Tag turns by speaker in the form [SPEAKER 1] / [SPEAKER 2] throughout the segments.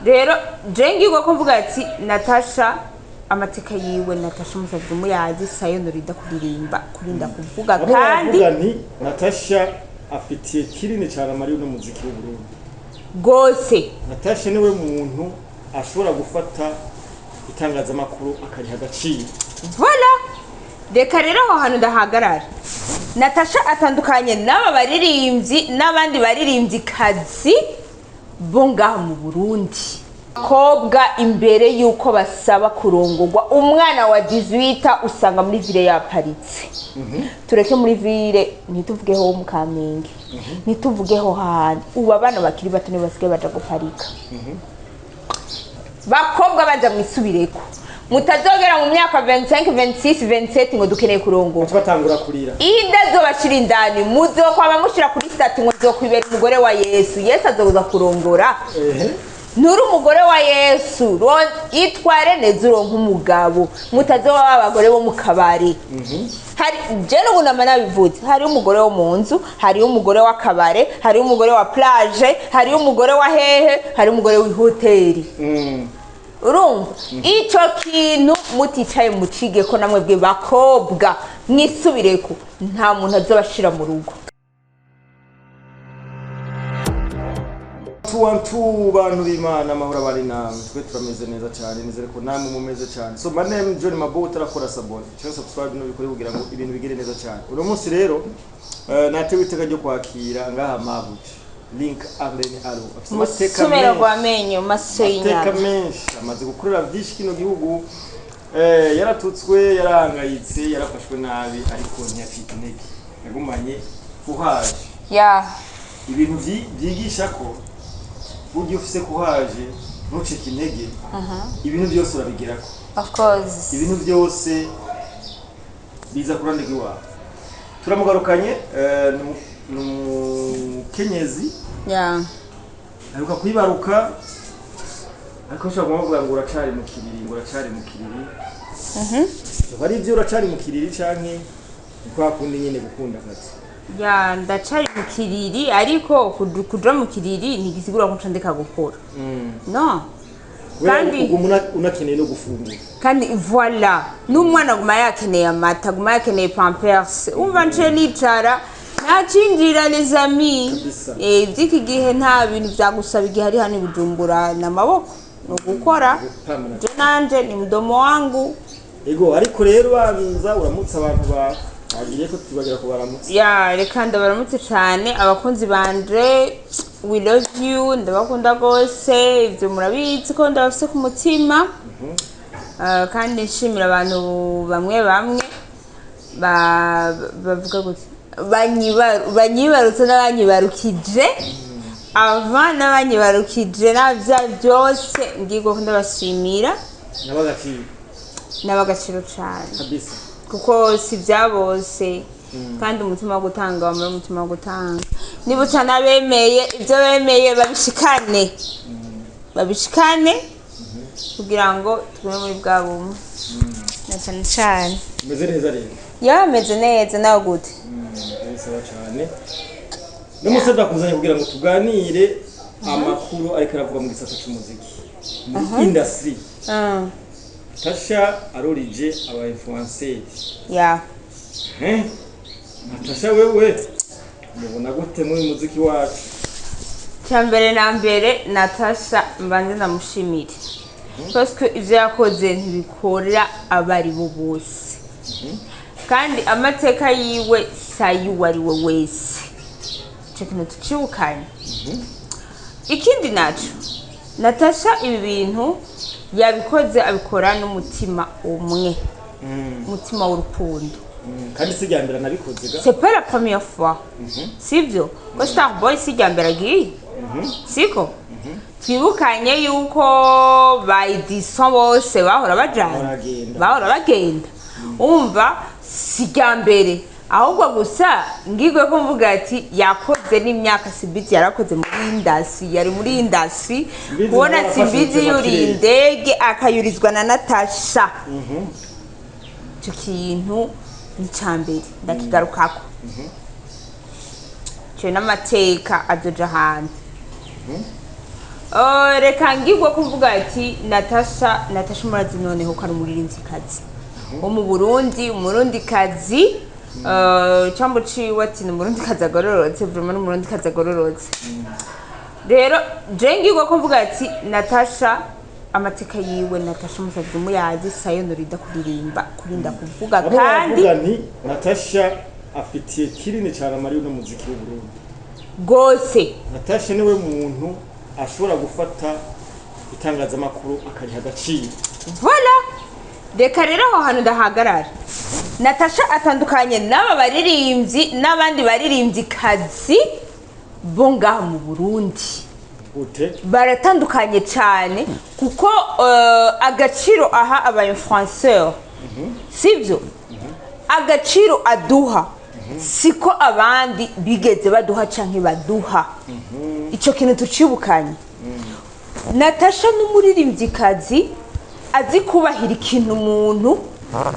[SPEAKER 1] Rero je ngirwa ko mvuga ati Natasha, amateka yiwe, Natasha musavye muyazi, sayo norinda kuririmba, kurinda kuvuga.
[SPEAKER 2] Bamwe
[SPEAKER 1] kandi
[SPEAKER 2] baravuga nti Natasha afitiye kinini cyane amariyo n'umuziki w'Uburundi.
[SPEAKER 1] Gose.
[SPEAKER 2] Natasha niwe muntu ashobora gufata itangazamakuru akariha agaciro.
[SPEAKER 1] Voilà, reka rero aho hantu ndahagarara. Natasha atandukanye n'aba baririmbyi n'abandi baririmbyi kazi bo ngaha mu Burundi. Kobwa imbere y'uko basaba kurongorwa, umwana wa 18 usanga muri ville yaparitse. Tureke muri ville, ntituvugeho mu Kamenge, ntituvugeho hantu. Ubu abana bakiri bato nibo basigaye baja guparika. Bakobwa, baza mwisubireko, mutazogera mu myaka 25, 26, 27 ngo dukeneye kurongora.
[SPEAKER 2] Baca batangura kurira.
[SPEAKER 1] Inda zobashira indani, muzokwaba mushira kuri statut ngo nzokwibera umugore wa Yesu. Yesu azoza kurongora? Nturi umugore wa Yesu. Itware neza, uronke umugabo, mutazoba abagore bo mu kabari. Hari je n'ubu nama nabivuze, hariho umugore wo mu nzu, hariho umugore w'akabare, hariho umugore wa plage, hariho umugore wa hehe, hariho umugore w'ihoteli. Urumva ico kintu muticaye mucige ko namwe bwe bakobwa mwisubireko, nta muntu azobashira mu rugo.
[SPEAKER 2] Tuwantu bantu b'Imana, amahoro abari namwe. Twe turameze neza cyane, nizere ko namwe mumeze cyane. So my name John Mabo, utarakora s'abonner cyangwa subscribe no bikore kugira ngo ibintu bigere neza cyane. Uno munsi rero natewe iteka ryo kwakira ngaha Mabuja Link Arlene Aro, afite amateka
[SPEAKER 1] Musumero
[SPEAKER 2] menshi.
[SPEAKER 1] Rw'amenyo maso
[SPEAKER 2] Amateka
[SPEAKER 1] y'inyama.
[SPEAKER 2] menshi, amaze gukorera byinshi kino gihugu. Yaratutswe, yarahangayitse, yarafashwe nabi, ariko ntiyacika intege, yagumanye courage. Ibintu byigisha ko burya ufise courage, ntucike intege, ibintu byose urabigirako.
[SPEAKER 1] Of course.
[SPEAKER 2] Ibintu byose biza ku ruhande rw'iwawe. Turamugarukanye, ni umukenyezi aheruka kwibaruka, ariko ushobora kumuvuga ngo uracari mu kiriri, ngo uracari mu kiriri. Yoba ari ibyo, uracari mu kiriri, canke ni kwa kundi nyene gukunda akazi?
[SPEAKER 1] Ya, ndacari mu kiriri, ariko kuja mu kiriri ntigisigura ko nca ndeka gukora, no.
[SPEAKER 2] Kubera uguma unakeneye no gufungura.
[SPEAKER 1] Kandi voilà, n'umwana aguma yakeneye amata, aguma yakeneye Pampers. Umva, nce nicara ntacinjira, les amis.
[SPEAKER 2] Kabisa.
[SPEAKER 1] Ivy'iki gihe nta bintu vyagusaba igihe ari hano i Bujumbura, ni amaboko, ni ugukora.
[SPEAKER 2] Gupamana.
[SPEAKER 1] Je nanje ni mdomo wangu.
[SPEAKER 2] Ego, ariko rero banza uramutse abantu bawe, bagiriye ko tubagira kubaramutsa.
[SPEAKER 1] Ya, reka ndabaramutse cane abakunzi banje. We love you, ndabakunda gose, ivyo murabizi ko ndabafise ku mutima. Kandi nshimira abantu bamwe bamwe bavuga gute, banyibarutse n'abanyibarukije ava n'abanyibarukije n'abavya byose, ngirwa ko ndabashimira.
[SPEAKER 2] N'abagaciro.
[SPEAKER 1] N'abagaciro cane.
[SPEAKER 2] Kabisa.
[SPEAKER 1] Kuko si bya bose, kandi umutima wo gutanga wamara umutima wo gutanga. Niba utanabemeye, ibyo bemeye babishikane, babishikane kugira ngo tugume muri bwa bumwe na cyane cyane.
[SPEAKER 2] Umeze neza rero?
[SPEAKER 1] Yameze neza, nawe gute?
[SPEAKER 2] Bisaba cyane n'umusore ndakuzanye kugira ngo tuganire amakuru ariko aravuga mu gisata cy'umuziki, muri industry. Tasha arorije aba influenceurs. Eh? Natasha, wewe mubona gute muri muziki wacu?
[SPEAKER 1] Cya mbere na mbere, Natasha mbanze ndamushimire parce que ivyo yakoze ntibikora abo ari bo bose, kandi amateka yiwe si ay'uwo ari we wese. Ico kintu tucibukanye. Ikindi naco, Natasha ibi bintu yabikoze, abikora n'umutima umwe, umutima w'urukundo.
[SPEAKER 2] Kandi si irya mbere nabikoze ga.
[SPEAKER 1] C'est pas la première fois, sivyo ko Starboy si irya mbere agiye, siko twibukanye yuko ba Edison bose bahora bajana.
[SPEAKER 2] Baragenda.
[SPEAKER 1] Bahora bagenda. Umva, si irya mbere, ahubwo gusa ngigwe ko mvuga ati yakoze n'imyaka. Simbizi yarakoze muri industry, yari muri industry.
[SPEAKER 2] Simbizi
[SPEAKER 1] kubona
[SPEAKER 2] nawe
[SPEAKER 1] Simbizi
[SPEAKER 2] yarafashe
[SPEAKER 1] yuriye
[SPEAKER 2] kirere.
[SPEAKER 1] indege akayurizwa na Natasha, icyo kintu ni icya mbere ndakigarukako. Icyo n'amateka azoja hanze. Reka ngirwe kuvuga ati Natasha murazi noneho ko ari umuririmvyikazi wo mu Burundi, umurundikazi. Icambo ciwe ati ni umurundikazi agororotse, vraiment ni umurundikazi agororotse. Rero je ngirwe kuvuga ati Natasha, amateka yiwe, Natasha musazi muyazi, sayo norinda kuririmba, kurinda kuvuga.
[SPEAKER 2] Bamwe
[SPEAKER 1] kandi
[SPEAKER 2] baravuga nti Natasha afitiye kinini cyane amariyo n'umuziki w'Uburundi.
[SPEAKER 1] Gose.
[SPEAKER 2] Natasha niwe muntu ashobora gufata itangazamakuru akariha agaciro.
[SPEAKER 1] Voilà. Reka rero aho hantu ndahagarara. Natasha atandukanye n'aba baririmbyi n'abandi baririmbyi kazi bo ngaha mu Burundi.
[SPEAKER 2] Gute?
[SPEAKER 1] Baratandukanye cyane kuko agaciro aha aba influenceur, sibyo? Agaciro aduha siko abandi bigeze baduha canke baduha. Ico kintu tucibukanye. Natasha n'umuririmbyikazi azi kubahira ikintu umuntu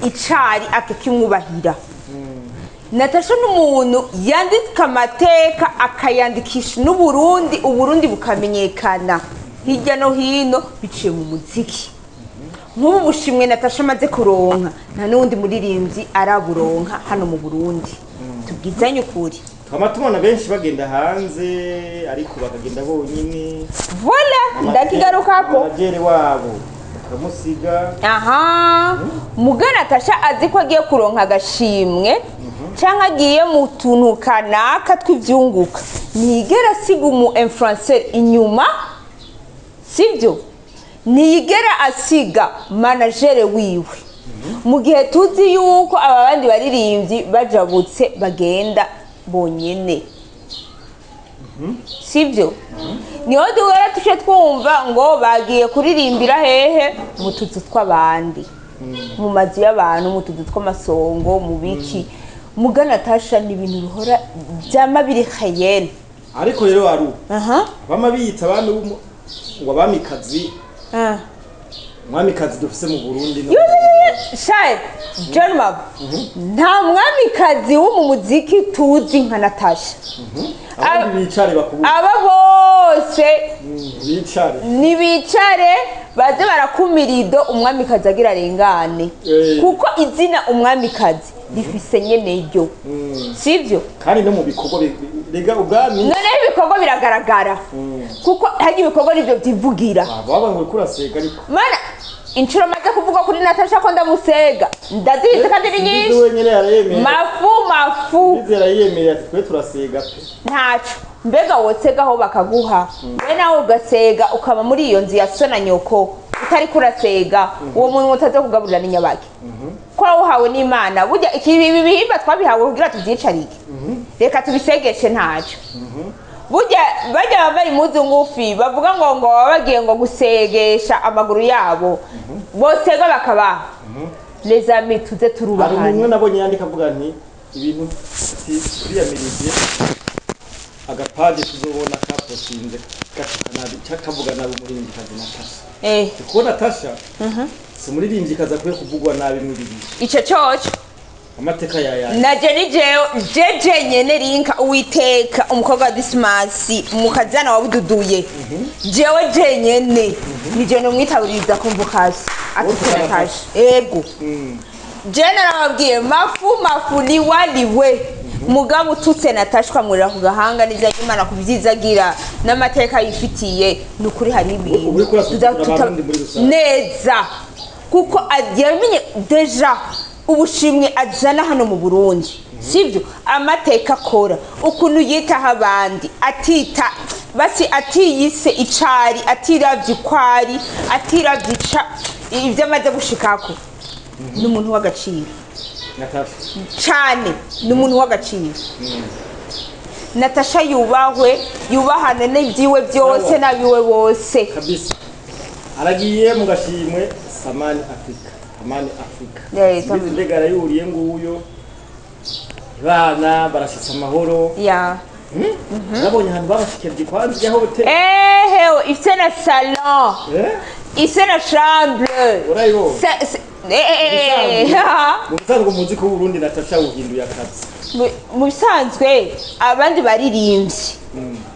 [SPEAKER 1] icari akakimwubahira. Natasha n'umuntu yandika amateka, akayandikisha n'Uburundi, Uburundi bukamenyekana hirya no hino biciye mu muziki. Nk'ubu bushimwe Natasha amaze kuronka, nta n'uwundi muririmbyi araburonka hano mu Burundi, tubwizanye ukuri.
[SPEAKER 2] Twama tubona benshi bagenda hanze, ariko bakagenda bonyine.
[SPEAKER 1] Voilà, ndakigarukako.
[SPEAKER 2] Manager wabo bakamusiga.
[SPEAKER 1] Aha muga Natasha azi ko agiye kuronka agashimwe cyangwa agiye mu tuntu kanaka tw'ivyunguka, ntiyigera asiga umu influencer inyuma, sibyo? Ntiyigera asiga manager wiwe, mu gihe tuzi yuko aba bandi baririmbyi bajabutse bagenda bonyene, sibyo? Niho duhera tuce twumva ngo bagiye kuririmbira hehe? Mu tuzu tw'abandi, mu mazu y'abantu, mu tuzu tw'amasongo, mu biki. Muga Natasha ni ibintu bihora byama biri khayene.
[SPEAKER 2] Ariko rero aru
[SPEAKER 1] aha
[SPEAKER 2] bama biyita abami ngo abamikazi, umwamikazi dufise mu Burundi no
[SPEAKER 1] Shaye John Mab, nta mwamikazi wo mu muziki tuzi nka Natasha.
[SPEAKER 2] Abandi bicare bakubura.
[SPEAKER 1] Aba bose
[SPEAKER 2] Bicare.
[SPEAKER 1] Nibicare baze barakumira ido umwamikazi agira arengane, kuko izina umwamikazi rifise nyene ryo, sivyo?
[SPEAKER 2] Kandi no mu bikorwa rega ubwami.
[SPEAKER 1] Noneho ibikorwa biragaragara, kuko hari ibikorwa nivyo vyivugira.
[SPEAKER 2] Baba ngo kurasega ariko.
[SPEAKER 1] Mana, inshuro maze kuvuga kuri Natasha ko ndamusega ndazizi kandi ni
[SPEAKER 2] Simbizi
[SPEAKER 1] nyinshi.
[SPEAKER 2] Wenyene yarayemeye.
[SPEAKER 1] Mafu mafu.
[SPEAKER 2] Simbizi yarayemeye ati twe turasega pe.
[SPEAKER 1] Ntaco mbega wotsegaho bakaguha, we nawe ugasega ukaba muri iyo nzu ya so na nyoko utari kurasega, uwo muntu utaza kugaburira n'inyabaki ko wawuhawe n'Imana. Burya ibi bihimba twabihawe kugira tuvyicarike, reka tubisegeshe ntaco. Burya bajya bambaye impuzu ngufi bavuga ngo baba bagiye ngo gusegesha amaguru yabo, bosega bakabaha. Les amis, tuze
[SPEAKER 2] Hari umuntu
[SPEAKER 1] turubahana.
[SPEAKER 2] umwe nabonye yandika avuga nti ibintu ati turiyamirije agapaji tuzobona kapostinze gatuka nabi kavuga nabi umuririmbyikazi Natasha. Kuko Natasha si umuririmbyikazi akwiye kuvugwa nabi muri ibi bihe.
[SPEAKER 1] Ico coco.
[SPEAKER 2] Amateka yayaye.
[SPEAKER 1] Naje ni jewe jeje nyene rinka Uwiteka, umukobwa wa Disimasi, umukazana wa Bududuye, jewe jenyene nije nomwitabiriza convocation atutse Natasha. Ego, je narababwiye mafu mafu liwaliwe. Mugabo ututse Natasha ukamurira ku gahanga n'ivyo Imana kubyizagira n'amateka yifitiye, ni ukuri hari ibintu
[SPEAKER 2] Ubu uriko urasuzugura Abarundi muri rusange.
[SPEAKER 1] Neza, kuko yamenye déjà ubushimwe azana hano mu Burundi, sibyo? Amateka akora, ukuntu yitaho abandi, atita basi atiyise icari, atiravye ikwari, atiravye ica ibyo amaze gushikako, ni umuntu w'agaciro.
[SPEAKER 2] Natasha.
[SPEAKER 1] Cane, ni umuntu w'agaciro. Natasha yubahwe, yubahane n'ibyiwe byose n'abiwe bose.
[SPEAKER 2] Kabisa, aragiye mu gashimwe Samani Africa, Amani Africa. Simbizi mbega arayuriye nguyo, bana barashitse amahoro. Nabonye ahantu babashikirije kwanza ijya hoteli.
[SPEAKER 1] Ehewe, ifite na salon, ifite na chambre.
[SPEAKER 2] Urayibonye?
[SPEAKER 1] Eh, eh, eh.
[SPEAKER 2] Mu busanzwe umuzi ko Burundi Natasha uhinduye akazi.
[SPEAKER 1] Mu bisanzwe abandi baririmbye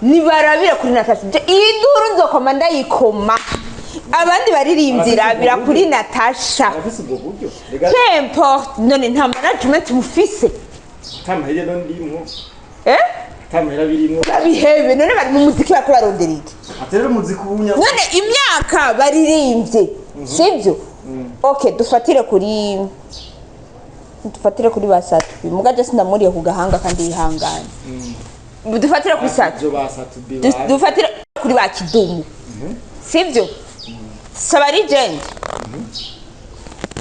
[SPEAKER 1] nibarabira kuri Natasha. Iyi nduru nzokoma ndayikoma. Abandi baririmbye rabira kuri Natasha.
[SPEAKER 2] Arafise ubwo buryo. Rega
[SPEAKER 1] Peu importe, none nta management mufise.
[SPEAKER 2] Atamahera no ndimwo.
[SPEAKER 1] Eh?
[SPEAKER 2] Atamahera birimwo.
[SPEAKER 1] Babihebe, none bari mu muziki bariko barondera iki?
[SPEAKER 2] Ati rero umuziki ubunya.
[SPEAKER 1] None imyaka baririmbye, sibyo? Okay, dufatire kuri ba Satubi. Muga je sindamuriye ku gahanga kandi yihangane. Dufatire kuri Satubi.
[SPEAKER 2] Ibyo basatubi.
[SPEAKER 1] Dufatire kuri ba Kidumu, sibyo? Saba legend.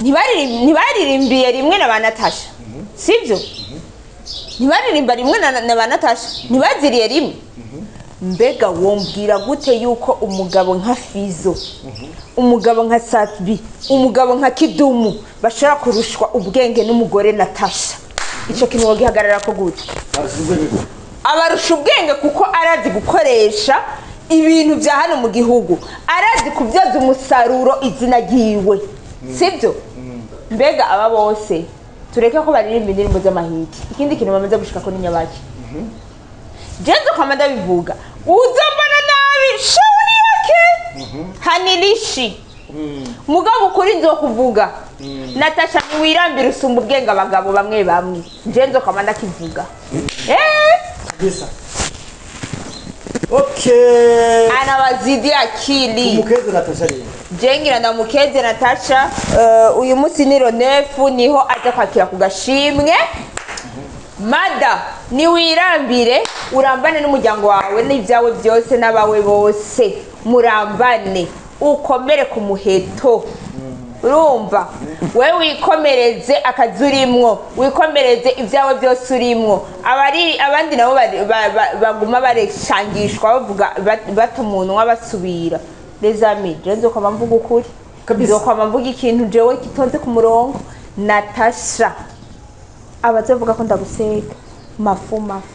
[SPEAKER 1] Ntibaririmbiye rimwe na ba Natasha, sibyo? Ntibaririmba rimwe na ba Natasha, ntibaziriye rimwe. Mbega wombwira gute yuko umugabo nka Fizo, umugabo nka Satbi, umugabo nka Kidumu bashobora kurushwa ubwenge n'umugore Natasha? Ico kintu wogihagarara ko gute?
[SPEAKER 2] Barusha ubwenge gute?
[SPEAKER 1] Abarusha ubwenge kuko arazi gukoresha ibintu bya hano mu gihugu, arazi kubyaza umusaruro izina ryiwe, sibyo? Mbega aba bose tureke ko baririmba indirimbo z'amahiti, ikindi kintu bamaze gushika ko ni nyabaki. Jenzo kama ndabivuga, uzombona nabi shauri yake hanilishi. Mugabo ukuri nzokuvuga, Natasha, niwirambira, usumba ubwenge abagabo bamwe bamwe. Jenzo kama ndakivuga, eh.
[SPEAKER 2] Kabisa, okay.
[SPEAKER 1] Anawazidi akili.
[SPEAKER 2] Umukeze Natasha rero.
[SPEAKER 1] Jengira ndamukeze Natasha. Uyu munsi ni ronefu, niho aja kwakira ku gashimwe. Mada, niwirambire, urambane n'umuryango wawe n'ibyawe byose n'abawe bose, murambane, ukomere ku muheto. Urumva, we wikomereze akazi urimwo, wikomereze ibyawe byose urimwo. Abari abandi nabo baguma bareshangishwa, bavuga bata umunwa basubira. Les amis, je nzokwama mvuga ukuri.
[SPEAKER 2] Kabisa.
[SPEAKER 1] Nzokwama mvuga ikintu jewe kitonze ku murongo. Natasha, abazovuga ko ndagusega, mafu mafu.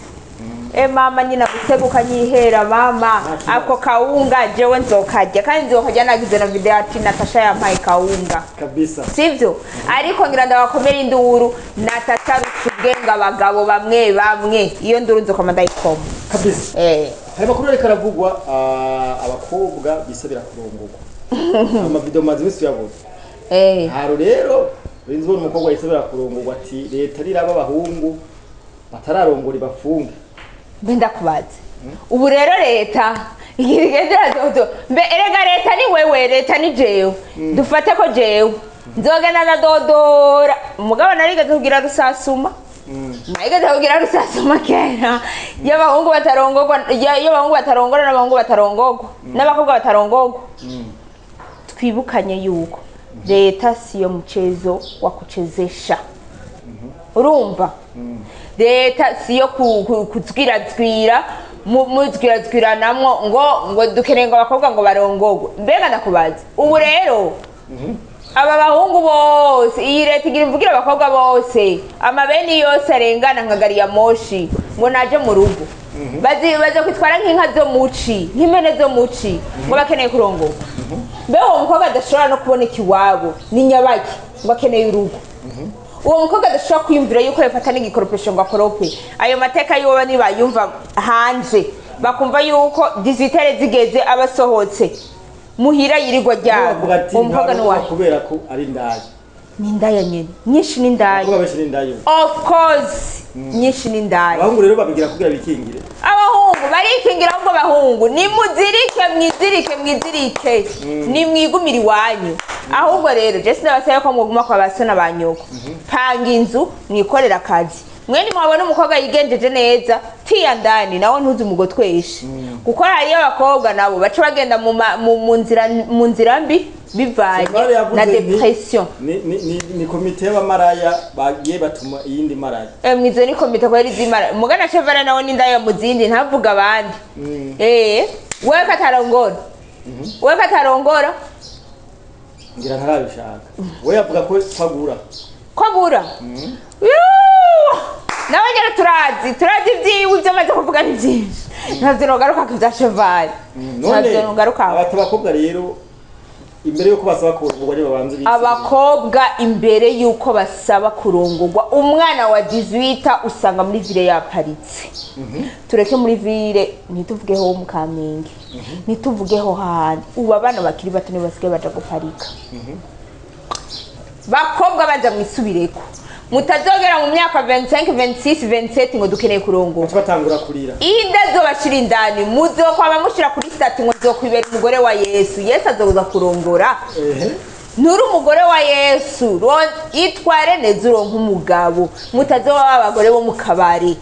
[SPEAKER 1] E mama, nyina gusega ukanyihera mama. Ako kawunga jewe nzokarya, kandi nzokarya nagize na video ati Natasha yampaye kawunga.
[SPEAKER 2] Kabisa.
[SPEAKER 1] Sivyo? Ariko ngira ndabakomera induru, Natasha arusha ubwenge abagabo bamwe bamwe. Iyo nduru nzokoma ndayikoma.
[SPEAKER 2] Kabisa.
[SPEAKER 1] Eh.
[SPEAKER 2] Hari amakuru ariko aravugwa, abakobwa bisabira kurongorwa. Amavideo maze iminsi uyabona.
[SPEAKER 1] Eh.
[SPEAKER 2] Haro rero urinzi ubona umukobwa yisabira kurongorwa, ati leta riraba abahungu batararongora ibafunge.
[SPEAKER 1] Mbe ndakubaze, ubu rero leta igendera dodo? Mbe erega leta ni wewe, leta ni jewe. Dufate ko jewe nzogenda ndadodora. Umugabo narigeze kugira rusasuma, narigeze kugira rusasuma kera y'abahungu batarongorwa, y'abahungu batarongora n'abahungu batarongorwa n'abakobwa batarongorwa. Twibukanye yuko leta siyo mchezo wa kuchezesha. Urumva, leta siyo kuzwirazwira muzwirazwiranamwo ngo dukeneye ngo abakobwa ngo barongorwe. Mbega ndakubaza, ubu rero aba bahungu bose iyi leta igira imvugira, abakobwa bose amabeni yose arengana nka gari ya moshi ngo naje mu rugo, baze kwitwara nk'inka zo muci, nk'impene zo muci, ngo bakeneye kurongorwa. Mbe uwo mukobwa adashobora no kuboneka iwabo ni nyabaki ngo akeneye urugo? Uwo mukobwa adashobora kwiyumvira yuko yafata n'igikoropesho ngo akorope, ayo mateka yiwe nibayumva hanze bakumva yuko 18 zigeze aba asohotse muhira yirirwa ryabo.
[SPEAKER 2] Bavuga ati
[SPEAKER 1] Uwo mukobwa ni
[SPEAKER 2] nta
[SPEAKER 1] uwahe?
[SPEAKER 2] Kubera ko ari indaya.
[SPEAKER 1] Ni indaya nyene, nyinshi ni indaya.
[SPEAKER 2] Abakobwa benshi ni indaya.
[SPEAKER 1] Of course, nyinshi ni indaya.
[SPEAKER 2] Abahungu rero babigira kugira bikingire.
[SPEAKER 1] Abahungu barikingira. Ahubwo bahungu, nimuzirike, mwizirike, mwizirike, nimwigumire iwanyu. Ahubwo rero je sinabasaba ko mwoguma kwa baso na ba nyoko. Panga inzu, mwikorera akazi. Mwe nimwabona umukobwa yigenjeje neza, tiya ndani nawe, ntuzi umugotweshe, kuko hariyo abakobwa nabo baca bagenda mu nzira mbi bivanye
[SPEAKER 2] Safari yavuze
[SPEAKER 1] na dépression.
[SPEAKER 2] Ni komite y'abamaraya bagiye batuma iyindi maraya.
[SPEAKER 1] Mwizo ni komite kweri zimara mugana. Chevara nawe ni ndaya muzindi, ntavuga abandi. Eh, wewe katarongora, wewe katarongora.
[SPEAKER 2] Ngira ntarabishaka, we yavuga ko twagura.
[SPEAKER 1] Ko bura. Yuuu! Nawe nyine turazi ibyiwe, ibyo amaze kuvuga ni byinshi. Ntabyo nogaruka ku bya Chevale,
[SPEAKER 2] None
[SPEAKER 1] ntabyo nogaruka.
[SPEAKER 2] abata abakobwa rero Imbere yuko basaba kurongorwa nibo babanza bise.
[SPEAKER 1] Abakobwa imbere yuko basaba kurongorwa, umwana wa 18 usanga muri ville yaparitse. Tureke muri ville, ntituvugeho mu Kamenge, ntituvugeho hahandi. Ubu abana bakiri bato nibo basigaye baja guparika. Bakobwa, baza mwisubireko, mutazogera mu myaka 25, 26, 27 ngo dukeneye kurongorwa.
[SPEAKER 2] Baca batangura kurira.
[SPEAKER 1] Inda zobashira indani, muzokwama mushira kuri statut ngo nzokwibera umugore wa Yesu. Yesu azoza kurongora? Nturi umugore wa Yesu. Itware neza uronke umugabo, mutazoba abagore bo mu kabari.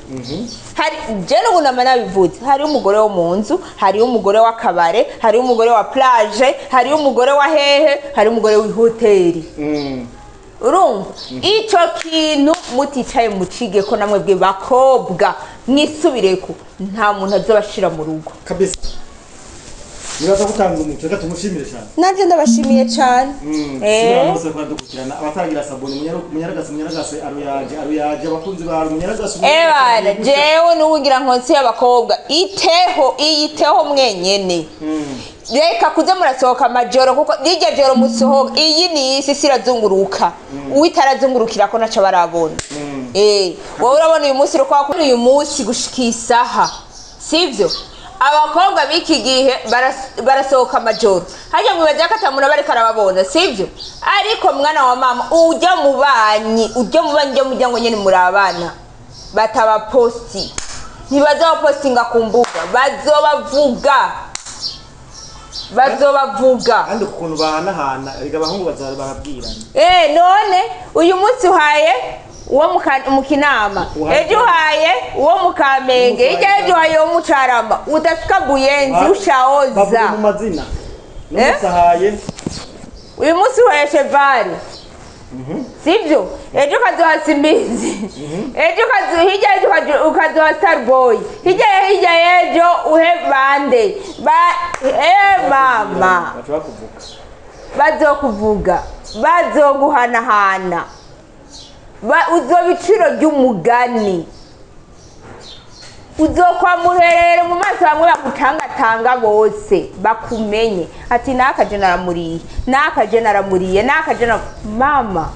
[SPEAKER 1] Hari je n'ubu nama nabivuze, hariho umugore wo mu nzu, hariho umugore w'akabare, hariho umugore wa plage, hariho umugore wa hehe, hariho umugore w'ihoteli. Urumva ico kintu muticaye mucige ko namwe bwe bakobwa mwisubireko, nta muntu azobashira mu rugo.
[SPEAKER 2] Kabisa, nibaza gutanga umuco. Reka tumushimire cyane.
[SPEAKER 1] Nanje ndabashimiye cyane.
[SPEAKER 2] Shimira bose ko dukurikirana. Abataragira s'abonner, munyaragase, munyaragase, aruyaje, aruyaje, abakunzi ba munyaragase.
[SPEAKER 1] Ebana, jewe nubugira nkonsi y'abakobwa, iteho, iyiteho mwenyene. Reka kuze murasohoka amajoro, kuko rirya joro musohoka, iyi ni isi, isi irazunguruka. Uwitarazungurukira ko naco barabona. Wowe urabona uyu munsi uriko wakora uyu munsi gushika isaha, sivyo? Abakobwa b'iki gihe barasohoka amajoro, harya mwibaza ko atamuntu aba ariko arababona, sivyo? Ariko mwana wa mama, ujya mu banyi, ujya mu banyi, ujya mu muryango nyene muri abana batabaposti, ntibazobapostinga ku mbuga, bazobavuga, bazobavuga.
[SPEAKER 2] Kandi ukuntu bahanahana, erega abahungu bazara barabwirana.
[SPEAKER 1] None uyu munsi uhaye uwo mu Kinama, ejo uhaye uwo mu Kamenge, hirya y'ejo uhaye uwo mu Carama, udafika Buyenzi
[SPEAKER 2] Bavuga
[SPEAKER 1] ushaoza.
[SPEAKER 2] mu mazina.
[SPEAKER 1] Eh?
[SPEAKER 2] N'umusahaye.
[SPEAKER 1] Uyu munsi uhaye Chevali, sibyo? Ejo ukaduha Simbizi, ejo ukaduha, hirya y'ejo ukaduha Starboy, hirya hirya y'ejo uhe bande ba mama.
[SPEAKER 2] Baca bakuvuga.
[SPEAKER 1] Bazokuvuga, bazoguhanahana. Uzoba iciro ry'umugani, uzokwa muherere mu maso, bamwe bagutangatanga bose bakumenye ati nakaje naramuriye, nakaje naramuriye, nakaje na mama.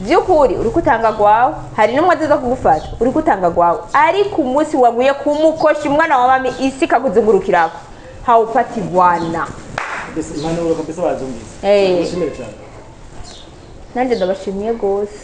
[SPEAKER 1] By'ukuri uri kutanga gwawe, hari n'umwe azaza kugufata uri kutanga gwawe, ariko umunsi waguye kumukoshi, mwana wa mami, isi ikakuzungurukirako, haupati bwana.
[SPEAKER 2] Kabisa, impanuro kabisa bazumvise. Mushimire cyane.
[SPEAKER 1] Nanjye ndabashimiye rwose.